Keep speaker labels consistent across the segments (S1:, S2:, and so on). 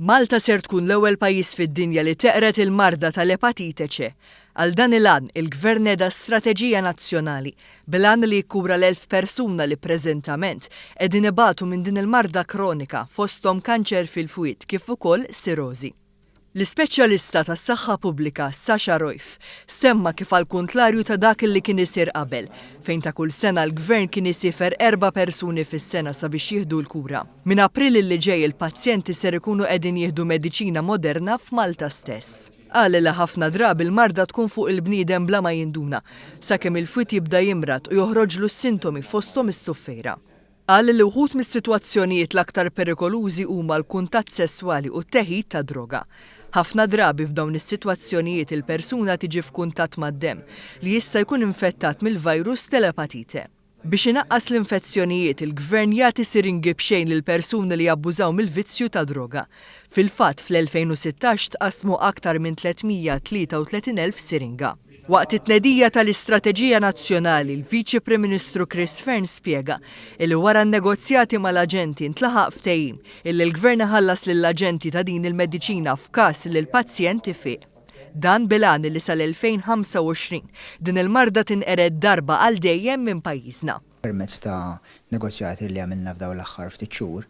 S1: Malta ser tkun l-ewwel pajjiż fid-dinja li teqred il-marda tal-Epatite C. Għal dan il-għan, il-Gvern neda strateġija nazzjonali bil-għan li jikkura l-1,000 persuna li preżentament qegħdin ibatu minn din il-marda kronika fosthom kanċer fil-fwied kif ukoll sirożi. L-ispeċjalista tas-saħħa pubblika Sasha Roiphe semma kif għall-kuntlarju ta' dak li kien isir qabel, fejn ta' kull sena l-Gvern kien isiefer erba' persuni fis-sena sabiex jieħdu l-kura. Minn April li ġej il-pazjenti ser ikunu qegħdin jieħdu mediċina moderna f'Malta stess. Qal li ħafna drabi l-marda tkun fuq il-bniedem bla ma jinduna, sakemm il-fwied jibda jimrad u joħroġlu s-sintomi fosthom is-suffejra. Qal li wħud mis-sitwazzjonijiet l-aktar perikolużi huma l-kuntatt sesswali u t-teħid ta' droga. Ħafna drabi f'dawn is-sitwazzjonijiet il-persuna tiġi f'kuntatt mad-demm li jista' jkun infettat mill-virus tal-epatite. Biex inaqqas l-infezzjonijiet, il-Gvern jagħti siringi b'xejn lil persuni li jabbużaw mill-vizzju tad-droga. Fil-fatt, fl-2016 tqassmu aktar minn 333,000 siringa. Waqt it-tnedija tal-Istrateġija Nazzjonali, l-Viċi Prim Ministru Chris Fearne spjega illi wara n-negozjati mal-aġenti ntlaħaq ftehim illi l-Gvern iħallas lill-aġenti ta' din il-mediċina f'każ li l-pazjent ifiq. Dan bil-għan illi sal-2025 din il-marda tinqered darba għal dejjem minn pajjiżna.
S2: Permezz ta' negozjati li għamilna f'dawn l-aħħar ftit xhur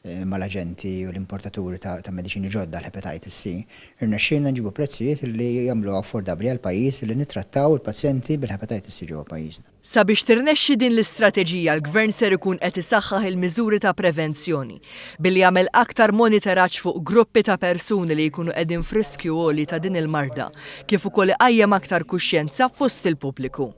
S2: mal-aġenti u l-importaturi ta' mediċini ġodda għall-Hepatitis C, irnexxielna nġibu prezzijiet li jagħmluha affordabbli għall-pajjiż li nittrattaw il-pazjenti bil-Hepatitis C ġewwa pajjiżna.
S1: Sabiex tirnexxi din l-istrateġija l-Gvern ser ikun qed isaħħaħ il-miżuri ta' prevenzjoni billi jagħmel aktar moniteraġġ fuq gruppi ta' persuni li jkunu qegħdin f'riskju għoli ta' din il-marda kif ukoll iqajjem aktar kuxjenza fost il-pubbliku.